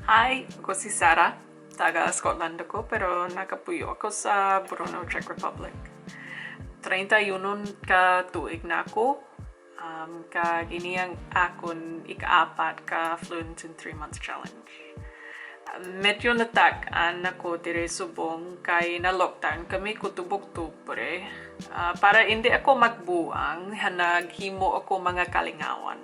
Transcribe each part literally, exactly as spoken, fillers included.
Hi, ako si Sarah. Taga Scotland ako, pero nakapuyo ako sa Brno, Czech Republic. Treinta y uno ka tuig na ako, um, kag ini ang akon ikaapat ka Fluent in Three Months Challenge. Medyo natak-an ako diri subong kay na-lockdown kami kutub Oktubre. Ah, para indi ako magbuang, ha, naghimo ako mga kalingawan.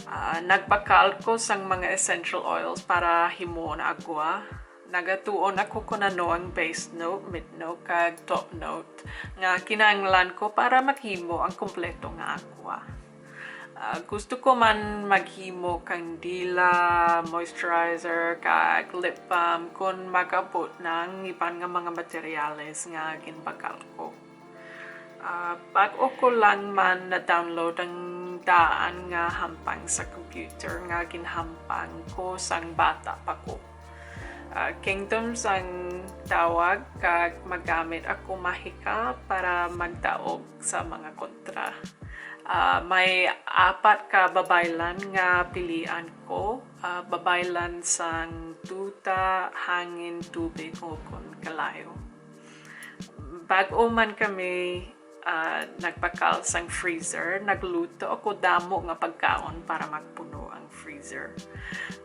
Ah, nagbakal ko sang mga essential oils para himuon agwa. Nagatuon ako kon ano ang base note, mid note, kag top note nga kinahanglan ko para maghimo ang kompleto nga agwa. Ah, gusto ko man maghimo kang dila, moisturizer, kag lip balm kon mag-abot na ang iban nga mga materyales nga ginbakal ko. Ah, bag-o ko lang man na-download ang daan nga hampang sa computer nga ginhampang ko sang bata pa ko. Ah, Kingdoms ang tawag, kag magamit ako mahika para magdaog sa mga kontra. Ah, may apat ka babaylan nga pilian ko. Ah, babaylan sang duta, hangin, tubig, ukon kalayo. Bag-o man kami, ah, nagbakal sang freezer, nagluto ako damo nga pagkaon para magpuno ang freezer.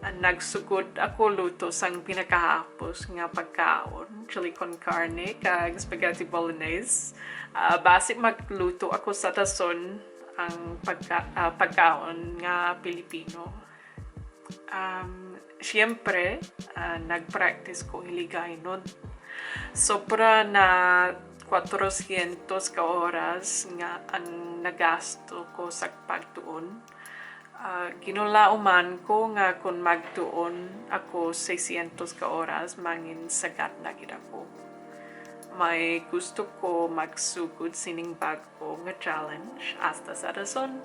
Ah, nagsugod ako luto sang pinakahapos nga pagkaon, chili con carne kag spaghetti bolognese. Ah, basi magluto ako sa dason ang pagka-, ah, pagkaon nga Pilipino. Um, siyempre, ah, nag-practice ko Hiligaynon. Sobra na cuatrocientos ka oras nga ang nagasto ko sa pagtuon. Ah, ginulauman ko nga kon magtuon ako seiscientos ka oras, mangin sagad na gid ako. May gusto ko magsugod sining bag-o nga challenge hasta sa dason.